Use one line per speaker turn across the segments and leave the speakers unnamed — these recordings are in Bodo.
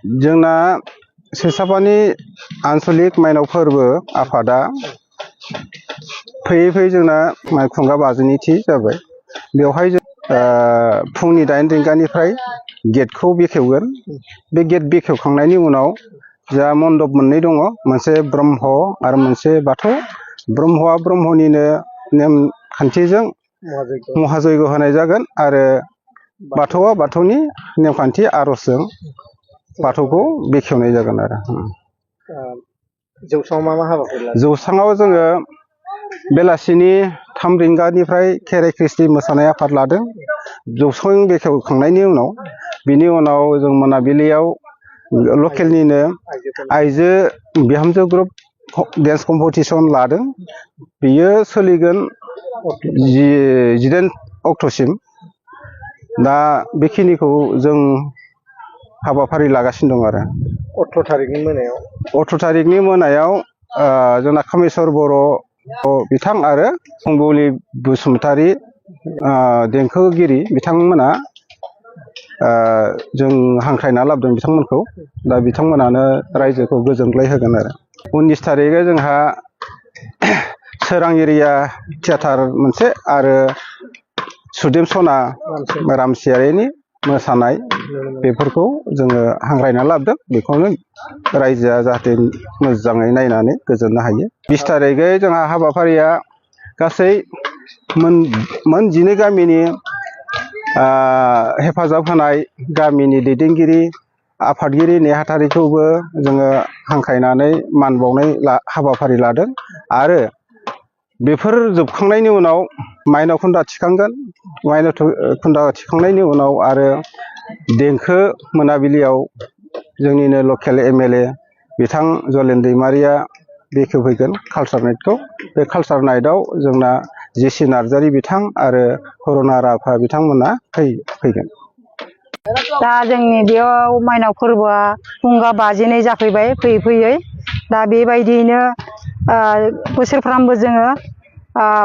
जोंना सेसापानि आन्चलिक माइनाव फोरबो आफादा फैयै फैयै जोंना माइखुंगा बाजिनि थि जाबाय। बेवहाय जों फुंनि 8 रिंगानिफ्राय गेटखौ बेखेवगोन। बे गेट बेखेवखांनायनि उनाव जा मण्डप मोननै दङ, मोनसे ब्रह्म आरो मोनसे बाथौ। ब्रह्मआ ब्रह्मनिनो नेम खान्थिजों महाजयग होनाय जागोन आरो बाथौआ बाथौनि नेमखान्थि आरजजों बाथौखौ बेखेवनाय जागोन आरो।
जौसाङाव मा मा हाबाफारि लादों?
जौसाङाव जोङो बेलासिनि 3 रिंगानिफ्राय खेराइ ख्रिस्टि मोसानाय आफाद लादों। जौसां बेखेवखांनायनि उनाव बिनि उनाव जों मोनाबिलियाव लकेलनिनो आइजो बिहामजो ग्रुप डेन्स कम्पिटिसन लादों। बियो सोलिगोन 18 अक्ट'सिम। दा बेखिनिखौ जों हाबाफारि लागासिनो दं आरो।
18 थारिखनि मोनायाव
18 थारिखनि मोनायाव जोंना कामेस्वर बर' बिथां आरो फुंबिलि बसुमतारी देंखोगिरि बिथांमोना जों हांख्रायना लाबोदों बिथांमोनखौ। दा बिथांमोनानो रायजोखौ गोजोनग्लाय होगोन आरो। 19 थारिखै जोंहा सोरां एरिया थियाटार मोनसे आरो सुदेम सना रामसियारिनि मोसानाय, बेफोरखौ जोङो हांख्रायना लाबोदों। बेखौनो रायजोआ जाहाथे मोजाङै नायनानै गोजोननो हायो। 20 थारिखै जोंहा हाबाफारिया गासै मोन 12 गामिनि हेफाजाब होनाय गामिनि दैदेनगिरि आफादगिरि नेहाथारिखौबो जोङो हांख्रायनानै मान बावनाय हाबाफारि लादों। आरो बेफोर जोबखांनायनि उनाव माइनाव खुन्दा थिखांगोन। माइनाव खुन्दा थिखांनायनि उनाव आरो देंखो मोनाबिलियाव जोंनिनो लकेल MLA बिथां जलेन दैमारिया बेखेवफैगोन कालचार नाइटखौ। बे कालचार नाइटआव जोंना JC नार्जारी बिथां आरो करुना राभा बिथांमोना फैगोन।
दा जोंनि बेयाव माइनाव फोरबोआ खुंगा बाजिनै जाफैबाय फैयै फैयै। दा बेबायदियैनो बोसोरफ्रामबो जोङो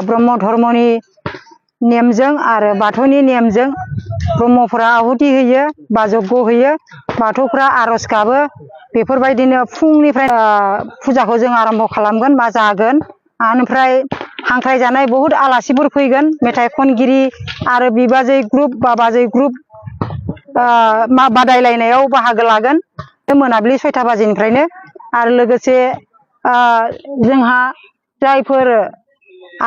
ब्रह्म धर्मनि नेमजों आरो बाथौनि नेमजों ब्रह्मफोरा आहुति होयो बा जग्य होयो, बाथौफ्रा आरज गाबो। बेफोरबायदिनो फुंनिफ्राय फुजाखौ जों आरम्भ खालामगोन बा जागोन। ओमफ्राय हांख्राय जानाय बहुद आलासिफोर फैगोन, मेथाइ खनगिरि आरो बिबाजै ग्रुप बा बाजै ग्रुप बादायलायनायाव बाहागो लागोन मोनाबिलि 6टा बाजिनिफ्रायनो। आरो लोगोसे जोंहा जायफोर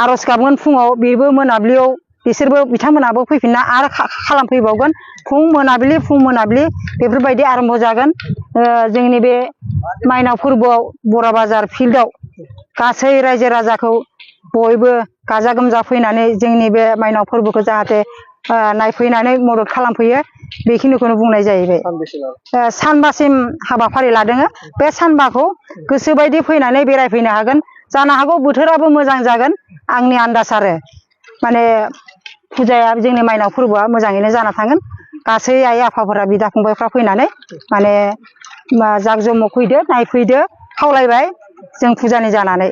आरज गाबगोन फुङाव, बेबो मोनाबिलियाव बिसोरबो बिथांमोनाबो फैफिनना आरो खालामफैबावगोन। फुं मोनाबिलि बेफोरबायदि आरम्भ जागोन। जोंनि बे माइनाव फोरबोआव बरा बाजार फिल्डआव गासै रायजो राजाखौ बयबो गाजा गोमजा फैनानै जोंनि बे माइनाव फोरबोखौ जाहाथे नायफैनानै मदद खालामफैयो, बेखिनिखौनो बुंनाय जाहैबाय। सानबासिम हाबाफारि लादों। बे सानबाखौ गोसोबायदि फैनानै बेरायफैनो हागोन। जानो हागौ बोथोराबो मोजां जागोन आंनि आन्दाज आरो। माने फुजाया जोंनि माइनाव फोरबोआ मोजाङैनो जाना थांगोन। गासै आइ आफाफोरा बिदा फंबायफ्रा फैनानै माने जाक जमक फैदो, नायफैदो खावलायबाय जों फुजानि जानानै।